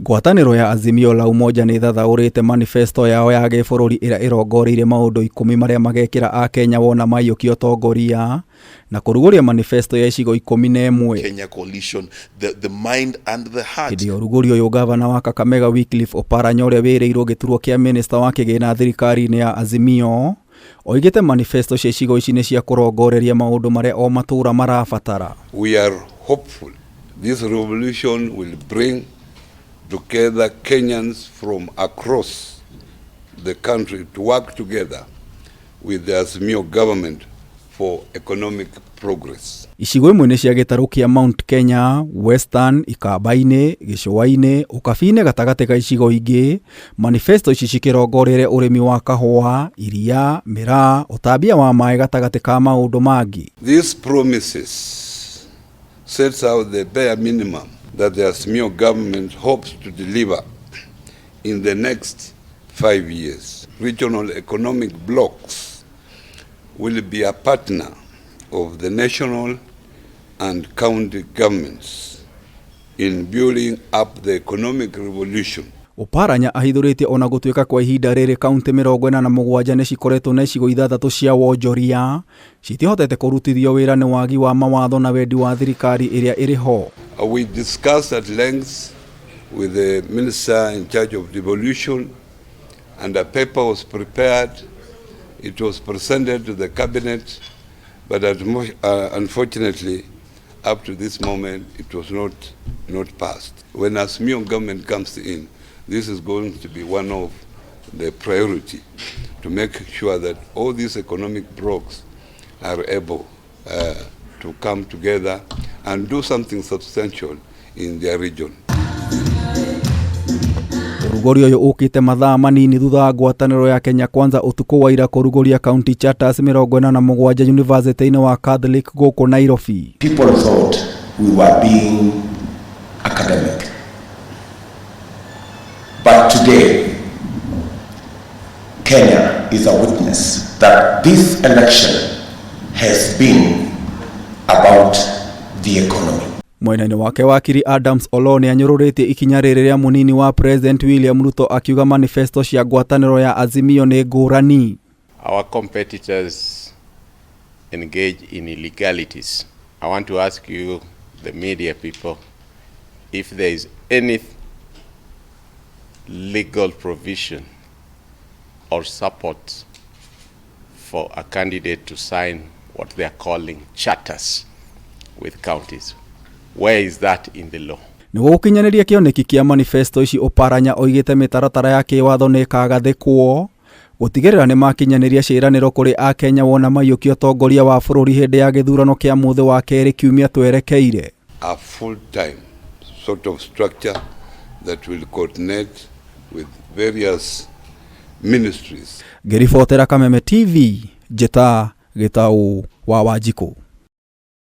Ngwatanĩro ya Azimio la Umoja nĩ ĩthathaũrĩte manifesto yao ya gĩbũrũri ĩrĩa ĩrongoreirie maũndũ 10 marĩa magekĩra akenya wona maiyũkia ũtongoria na kũrugũria manifesto ya icigo 11. Kenya coalition, the mind and the heart. Hĩndĩ ya ũrugũri ũyũ gavana wa Kakamega Wycliffe Oparanya ũrĩa wĩrĩirwo gĩturwa kĩa minista wa kĩgĩna thirikari-inĩ ya Azimio oigĩte manifesto cia icigo ici nĩ cia kũrongoreria maũndũ marĩa o matũũra marabatara. We are hopeful this revolution will bring together Kenyans from across the country to work together with the Azimio government for economic progress. Icigo imwe nĩ cia gĩtarũ kĩa Mount Kenya, Western, Ikamba-inĩ, Gĩcũa-inĩ, Ũkabi-inĩ gatagatĩ ka icigo ingĩ. Manifesto ici cikĩrongoreire ũrĩmi wa kahũa, iria, mĩraa, ũtambia wa maĩ gatagatĩ ka maũndũ mangĩ. These promises sets out the bare minimum that the Azimio government hopes to deliver in the next 5 years. Regional economic blocks will be a partner of the national and county governments in building up the economic revolution. Oparanya ahithũrĩtie ona gũtuĩka kwa ihinda rĩrĩ kaunti 47 nĩ cikoretwo na icigo 6 cia wonjoria citihotete kũrutithio wĩra nĩ wagi wa mawatho na wendi wa thirikari ĩrĩa ĩrĩ ho. We discussed at length with the minister in charge of devolution, and a paper was prepared. It was presented to the cabinet, but unfortunately, up to this moment, it was not passed. When Azimio government comes in, this is going to be one of the priority to make sure that all these economic blocks are able to come together and do something substantial in their region. Ũrugũri ũyũ ũkĩte mathaa manini thutha wa ngwatanĩro ya Kenya Kwanza ũtukũ wa ira kũrugũria county charters 47 University-inĩ wa Catholic gũkũ Nairobi. People thought we were being academic. But today, Kenya is a witness that this election has been about the economy. Mwena-inĩ wake wakiri Adams Oloo nĩanyũrũrĩtie ikinya rĩrĩ rĩa mũnini wa President William Ruto akiuga manifesto cia ngwatanĩro ya Azimio nĩ ngũrani. Our competitors engage in illegalities. I want to ask you, the media people, if there is any legal provision or support for a candidate to sign what they are calling charters with counties. Where is that in the law? Nĩguo gũkinyanĩria kĩoneki kĩa manifesto ici Oparanya oigĩte mĩtaratara ya kĩwatho nĩ ĩkagathĩkwo gũtigĩrĩra nĩ makinyanĩria ciĩranĩro kũrĩ akenya wona maiyũkia ũtongoria wa bũrũri hĩndĩ ya gĩthurano kĩa mũthĩ wa kerĩ kiumia twerekeire. A full-time sort of structure that will coordinate with various ministries. Ngĩribotera Kameme TV, njĩta Gĩtaũ wa Wanjikũ.